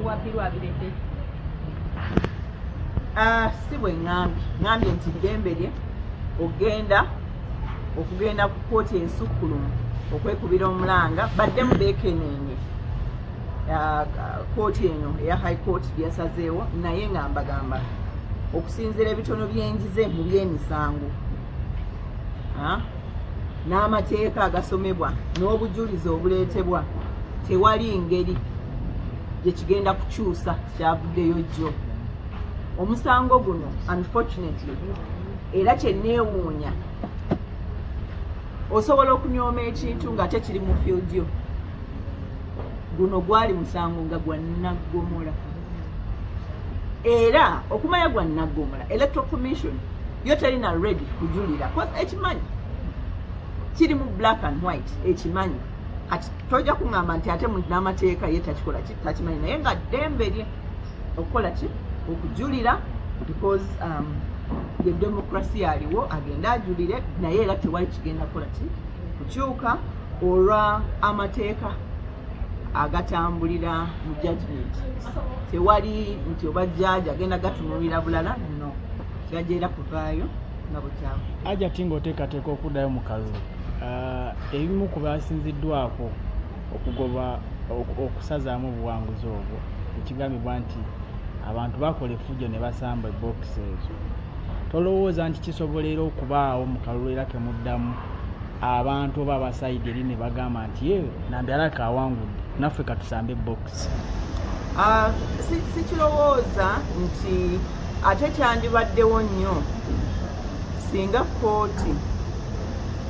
Omuwawaabirwa abiredde. Si bwe ŋŋambye nti ddembe lye ogenda okugenda ku kkooti ensukkulumu okwekubira omulanga, baddemu beekeneenye kooti eno eya High Court byasazeewo. Naye nga mbagamba, okusinziira ebitono byenjize mu byemisango n'amateeka agasomebwa n'obujulizi obuleetebwa, tewali ngeri gye kigenda kukyusa kyavuddeyo jjo. Omusango guno, unfortunately, era kyenneewuunya, osobola okunyooma ekintu ng'ate kiri mu field yo. Guno gwali musango nga gwa naggomola, era okumanya gwa naggomola, Electoral Commission yo terina ready kujulira. Ekimanyi kiri mu black and white, ekimanyi. Kati tojja kuŋŋamba nti ate n'amateeka ye takikola ki, takimanyi. Naye nga ddembe lye okukola ki, okujulira, because ye democracy aliwo, agende ajulire. Naye era tewali kigenda kukola ki, kukyuka olwa amateeka agatambulira mu judgment. Tewali nti oba jaaji agenda gatunulira bulala, no, kyajja era kuvaayo nga bwekyavu. Ajati, ng'oteekateeka okuddayo mu kalulu, ebimu ku basinziddwako okugoba okusazaamu obuwanguzi obwo, ekigambibwa nti abantu bakola effujjo ne basamba ebokisi ezo, tolowooza nti kisobola era okubaawo mu kalulu era kemuddamu, abantu oba aba side eri ne bagamba nti ye Nambi alaka awangudde, naffe katusambe ebokisi? Sikirowooza nti ate kyandibaddewo nnyo singa kooti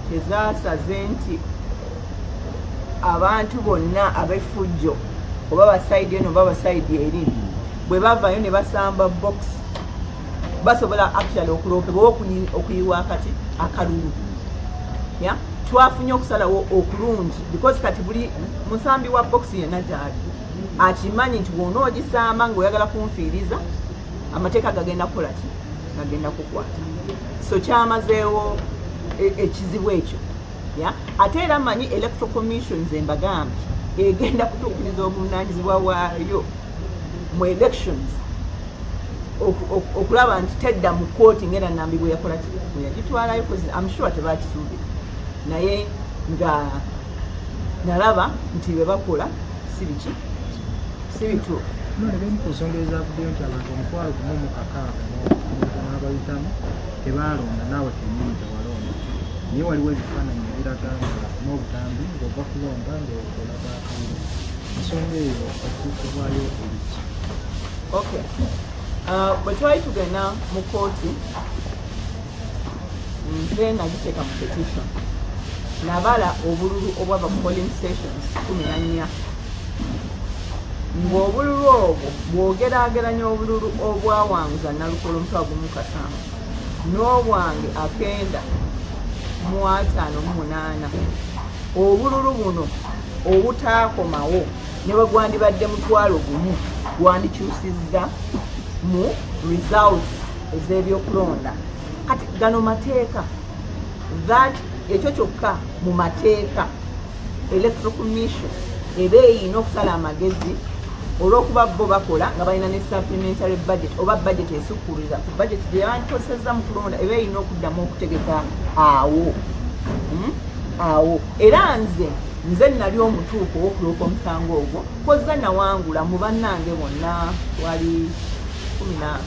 tezaasaze nti abantu bonna ab'effujjo, oba ba side eno oba ba side eri, bwe bavayo ne basamba box, basobola actually okuloopebwa oba okuyiwa akati akalulu. Ya twafunye okusalawo okulungi, because kati buli musambi wa box yenna gyali akimanyi nti bw'ona ogisamba ng'oyagala kunfiiriza, amateeka gagenda kukola ki, gagenda kukwata. So kyamazeewo ekizibu ekyo. Ya ate era manyi Electoral Commission, ze mbagambye, egenda kutuukiriza obuvunaanyizibwa bwayo mu elections okulaba nti tedda mu kooti ngera Nambi bwe yakola ki, bwe yagitwalayo, 'cause I'm sure tebakisuubira. Naye nga nalaba nti bwe bakola si biki, si bituufu. None bemu ku nsonga ezavuddeyo nti abantu 16,000 n'abayitamu tebaalonda, naawe kennyini tewalonda, naye waliwo ebifaananyi ebiraga nga n'obutambi ng'ova kulonda ng'olaga akalulu. Ensonga eyo otuukibwayo eriki? Okay, bwe twali tugenda mu kooti, nze nagiteeka mu petition, nabala obululu obwava ku polling stations 14, ng'obululu obwo bw'ogeraageranya obululu obwawanguza Nalukolo 17,000 n'obwange 958, obululu buno obutaakomawo ne bwe gwandibadde 10,000 gwandikyusizza mu results ez'ebyokulonda. Kati gano mateeka that ekyo kyokka mu mateeka Electoral Commission eba eyina okusala amagezi, olw'okuba bo bakola nga balina ne supplementary budget oba budget esukkulira ku budget gye bandikosezza mu kulonda, eba eyina okuddamu okutegeka awo. Awo era nze nali omutuufu ow'okuloopa omusango ogwo, kozza nawangula mu bannange bonna, twali 11,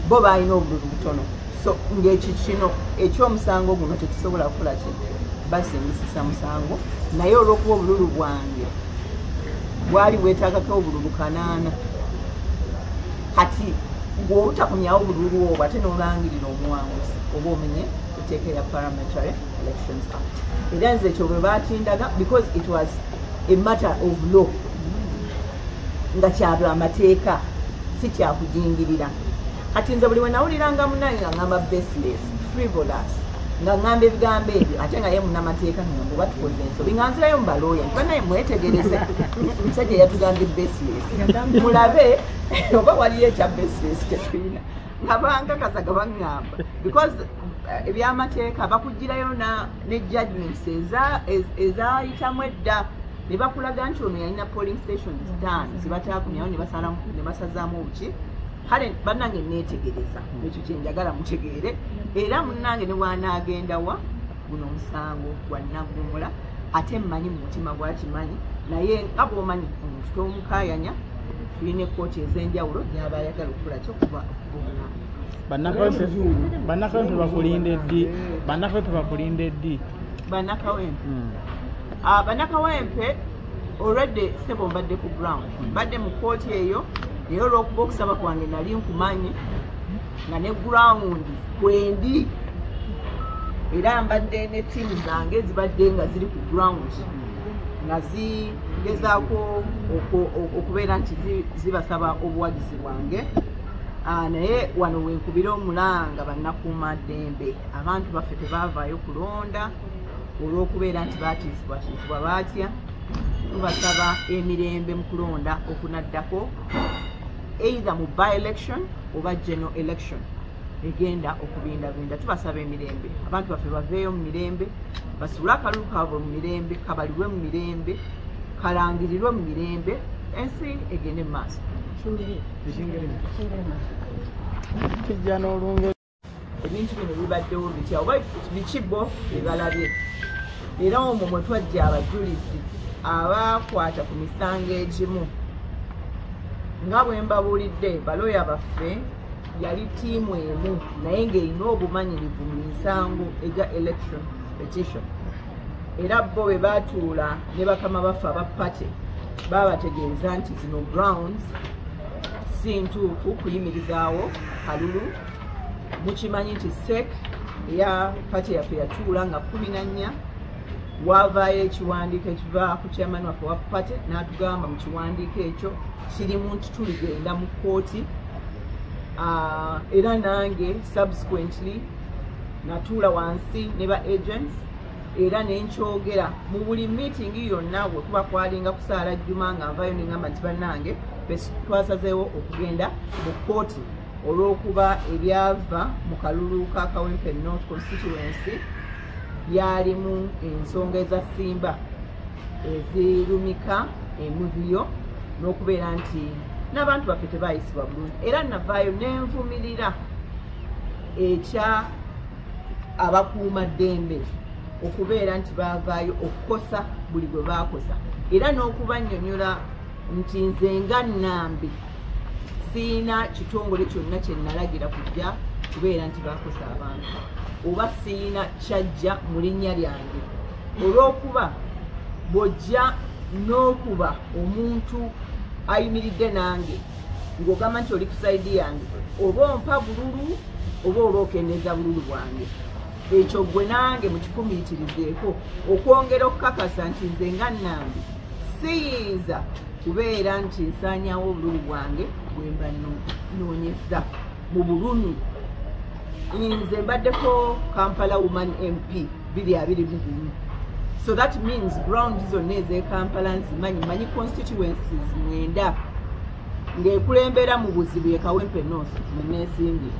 bo balina obululu butono. So ng'eki kino ekyomusango guno tekisobola kukola ki, basingisisa musango. Naye olw'okuba obululu bwange bwali bwetaagako obululu 800, kati bw'obutakomyawo obululu obwo ate n'olangirira omuwanguzi, oba omenye etteeka erya Parliamentary Elections Act. Era nze ekyo bwe bakindaga, because it was a matter of law, nga kyabwa amateeka, si kyakujingirira. Kati nze buli we nawuliranga munange nga ngamba baseless, frivolous, nga ngamba ebigambo ebyo, ate nga ye munnamateeka, ngamba oba tukoze ensobi, nga nzirayo mu balooya nti banaye mwetegereze, omusajja yatugambye baseless, mulabe oba waliyo ekya baseless tetulina. Nga bankakasa nga baŋŋamba, because ebyamateeka bakugirayo ne judgments ezayitamu edda. Ne bakulaga nti ono yalina polling stations 5 zibataakumyawo ne basazaamu obuki. Kale bannange neetegereza, ekyo kye njagala mutegeere. Era munnange ne bw'anaagenda wa guno omusango gwa Naggumula, ate mmanyi mu mutima gwakimanyi, naye nga bw'omanyi omuntu tomukaayanya, tulina ekkooti ez'enjawulo gy'aba ayagala okukola kyo kuba okubuna. Bannakawempe bakulinde ddi? Bannakawempe bakulinde ddi? Bannakawempe. Bannakawempe already sebo mbadde ku ground, mbadde mu kkooti eyo, naye olw'okuba okusaba kwange nali nkumanyi nga ne ground kwendi, era mbadde ne ttiimu zange zibadde nga ziri ku ground nga zigezaako okubeera nti zibasaba obuwagizi bwange. Naye wano wenkubira omulanga bannakuumaddembe, abantu baffe tebaavaayo kulonda olw'okubeera nti baatiisibwatiisibwa batya. Tubasaba emirembe mu kulonda okunaddako, either mu by-election oba general election egenda okubindabinda. Tubasaba emirembe, abantu baffe baveeyo mu mirembe, basuule akalulu kaabwe mu mirembe, kabalirwe mu mirembe, kalangirirwe mu mirembe, ensi egende mu maaso. Kijja n'olunge. Ebintu bino bibaddewo bitya oba biki bo bye balabye? Era omwo mwe twajja abajulizi abakwata ku misango egimu. Nga bwe mbabuulidde, balooya baffe yali ttiimu emu naye ng'erina obumanyirivu mu misango egya election petition, era bo bwe baatuula ne bakama baffe aba party baabategeeza nti zino grounds si ntuufu kuyimirizaawo kalulu. Mukimanyi nti CEC eya party yaffe yatuula nga 14, wavaayo ekiwandiiko ekiva ku chairman waffe wa party n'atugamba mu kiwandiiko ekyo kirimu nti tuligenda mu kkooti. Era nange subsequently natuula wansi ne ba agents era nenkyogera mu buli meeting yonna bwe kuba kwalinga kusaala jjuma, nga nvayo ne ŋŋamba nti bannange twasazeewo okugenda mu kkooti olw'okuba ebyava mu kalulu ka Kawempe North constituency byalimu ensonga eza ssimba ezirumika emivuyo n'okubeera nti n'abantu baffe tebaayisibwa bulungi. Era navaayo nenvumirira ekya abakuumaddembe okubeera nti baavaayo okukosa buli gwe baakosa, era n'okubannyonnyola nti nze nga Nnambi siina kitongole kyonna kye nalagira kujja kubeera nti baakosa abantu, oba siina kyajja mu linnya lyange, olw'okuba bw'ojja n'okuba omuntu ayimiridde nange ng'ogamba nti oli ku side yange, oba ompa bululu oba oba okendeeza bululu bwange. Ekyo gwe nange mukifumiitirizeeko okwongera okukakasa nti nze nga Nnambi siyinza kubeera nti nsaanyawo obululu bwange bwe mba nnoonyeza mu bulumi. Nze mbaddeko Kampala Woman MP 2021, so that means ground zonna ez'e Kampala nzimanyi, manyi constituencies 9 ng'ekulembera mu buzibu ye Kawempe North mwe neesimbye.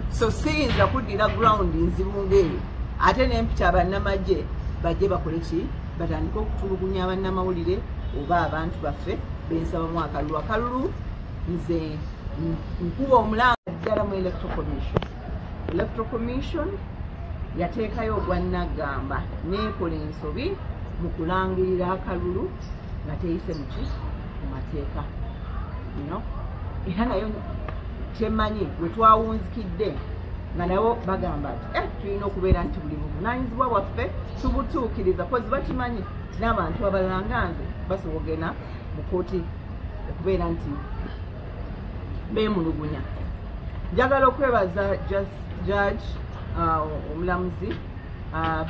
So siyinza kuddira ground nzibu ng'eyo ate nempita bannamagye bajje bakole ki, batandike okutulugunya bannamawulire oba abantu baffe bensabamu akalulu. Akalulu nze nkuba omulanga ddala mu Electoral Commission. Electoral Commission yateekayo ogwannaggamba neekola ensobi mu kulangirira akalulu nga teyise muki mu mateeka, era nayo kyemmanyi bwe twawunzikidde nga nabo bagamba nti tulina okubeera nti buli buvunaanyizibwa bwaffe tubutuukiriza, 'cause bakimanyi nti n'abantu abalala nga nze basobola ogenda mu kooti okubeera nti beemulugunya. Njagala okwebaza judge, omulamuzi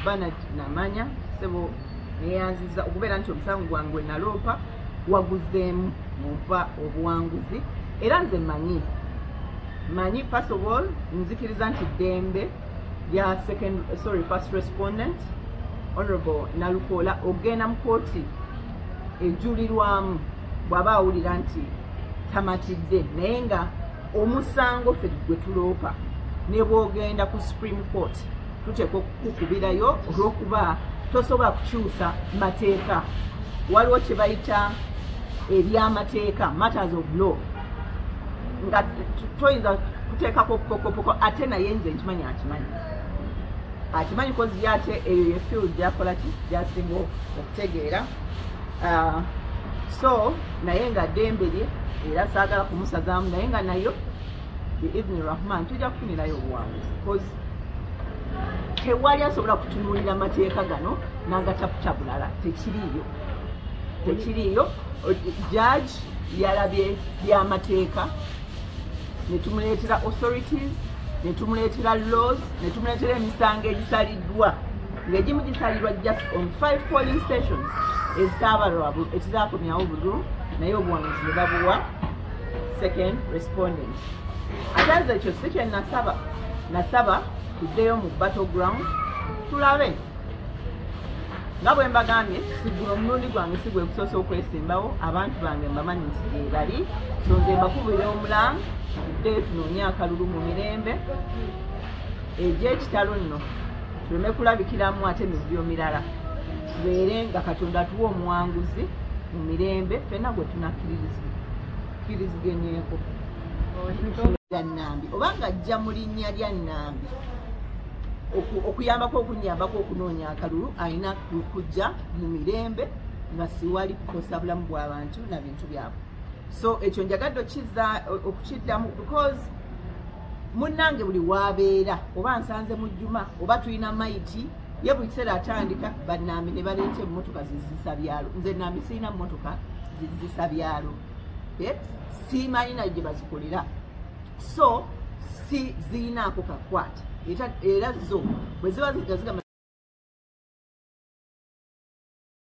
Bernard Namanya sebo, neyanziza okubeera nti omusango gwange gwe naloopa waguzeemu mumpa obuwanguzi. Era nze manyi first of all nzikiriza nti ddembe lya second, sorry, first respondent Honorable Nalukoola ogenda mu kooti ejulirwamu bw'aba awulira nti tamatidde, naye nga omusango ffe gwe tuloopa ne bw'ogenda ku Supreme Court tuteekwa okukukubirayo olw'okuba Tosobola kukyusa mateeka. Waliwo kye bayita ebyamateeka, matters of law, nga toyinza kuteekako pokopoko. Ate naye nze nkimanyi, akimanyi, akimanyi 'cause ate eyo ye field gyakola ki, gyasinga okutegeera. So naye nga ddembe lye, era saagala kumusazaamu, naye nga nayo biidhni Rahman tujja kufunirayo obuwanguzi, 'cause tewali asobola kutunuulira mateeka gano n'agataputa bulala. Tekiriiyo, tekiriiyo. Judge yalabye byamateeka, netumuleetera authorities, netumuleetera laws, netumuleetera emisango egisaliddwa, ng'egimu gisalirwa just on five polling stations ezitaabalwa, ekizakomyawo bululu, naye obuwanguzi ne babuwa second respondent. Ate nze ekyo si kye nasaba. Nasaba tuddeyo mu battle ground tulabe. Nga bwe mbagambye, siggulo omulundi gwange si gwe gusoose okwesimbawo. Abantu bange mbamanyi nti gye bali, so nze mbakubira omulango, tuddeyo tunoonye akalulu mu mirembe egy'ekitalo nno, tuleme kulabikiramu ate mivuyo mirala, tubeere nga Katonda atuwa omuwanguzi mu mirembe ffenna gwe tunakkirizigenyeeko. Nambi oba nga ajja mu linnya lya Nambi okuyambako, okunyambako okunoonya akalulu, alina kujja mu mirembe nga siwali kukosa bulamu bw'abantu na bintu byabwe. So ekyo njagadde okukiddamu, because munnange buli wabeera, oba nsanze mu Jjuma, oba tulina mayiti ye, buli kiseera atandika bannambi ne baleeta emmotoka zizisa byalo. Nze Nambi sirina mmotoka zizisa byalo, simanyi nayo gye bazikolera, so si ziyinaako kakwate. Era zo bwe ziba zijja zigamba.